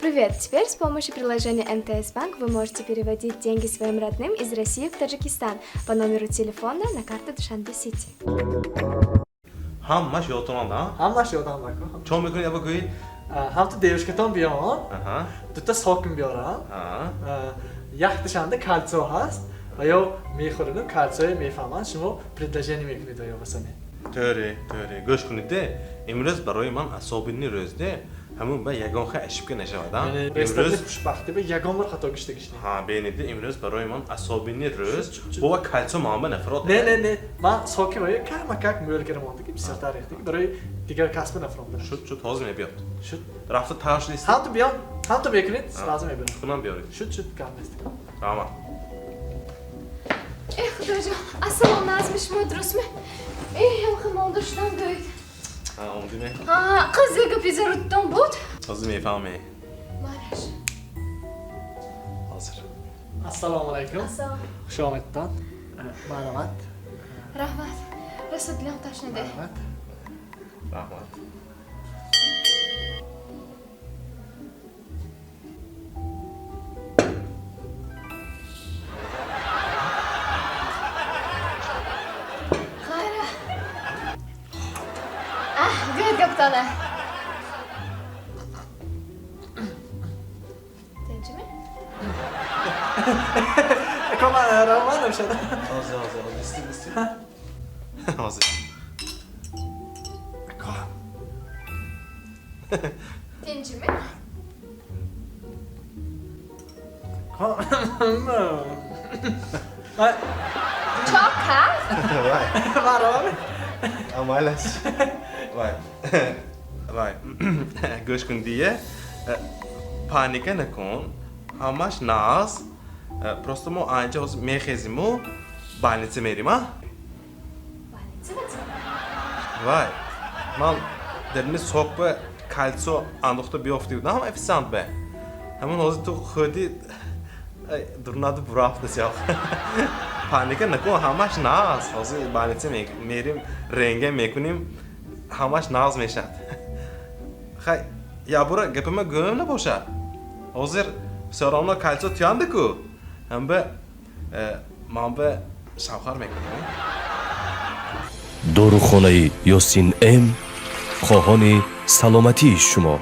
Привет! Теперь с помощью приложения МТС Банк вы можете переводить деньги своим родным из России в Таджикистан по номеру телефона на карту Душанбе Сити. Ҳамаш ёдтон, а? Ҳамаш ёдам, ака. Чо мекунӣ, аба, гӯӣ? Ҳам ту девушка тон биён, дута сокин биёрам. Якташанда кольцо ҳаст ва ё мехӯрану кольцо е мефаҳманд, шумо предложение мекунед ва ё масалан. Тӯре, тӯре, гӯш кунед, де, имрӯз барои ман особенный рӯз, де, ҳамун ба ягон хел ошибка нашавад, а? Ресторани хушбахтӣ ба ягон бор хато гиштагиш не. Ҳа, бинед, имрӯз барои ман особенный рӯз, бова кольцо ман ба нафрот. Не, не, не, ман соки ва камакак мӯл кара мондагӣ, бисёр тарихтагӣ, барои дигар касба нафромдам. Шуд, шуд, ҳозир мебиёд. Шуд. Рафта тайёр шудист. Ҳам ту биён, ҳам ту мекунед, сразу мебирам. Хунам биёред. Шуд, шуд, гап нест. Раҳмат. Эх, Худоҷон, ассалом, назми шумо дурустми? Эх, ҳам монда шудам, гӯед. Ҳа, омдиме? Ҳа, қиз гапи заруртон буд? Ҳозир мефаҳме. Мараш. Ҳозир. Ассалому алайкум. Ассалом. Хуш омадтон, марҳамат. Раҳмат. Расо дилам ташнаде. Марҳамат. Раҳмат. Хайра. Аҳ, гӯед гаптона. Тинчми? Ака, ман равман намешад. Ҳозир, ҳозир, ҳозир, исти, исти, ҳозир. Ака. Тинчми? Ака. Чо кард? Вай. Ман равам. Амайлаш, вай, вай, гӯш кун, дия, паника накун, ҳамаш нағз, просто мо анҷа ҳозир мехезиму больница мерим, а? Больница бача? Вай, ман дарини сок ба кольцо андохта биёфта будам, официант ба ҳамон ҳозир ту хӯрди, дурнаду бурафтаси. Паника накун, ҳамаш нағз, ҳозир больница мерим, рентген мекунем, ҳамаш нағз мешавад. Хай, якбора гапама гӯм набошад, ҳозир всё равно кольцо туянда-ку, ҳамба ман ба шавҳар мекунем. Дорухонаи Ёсин М хоҳони саломатии шумо.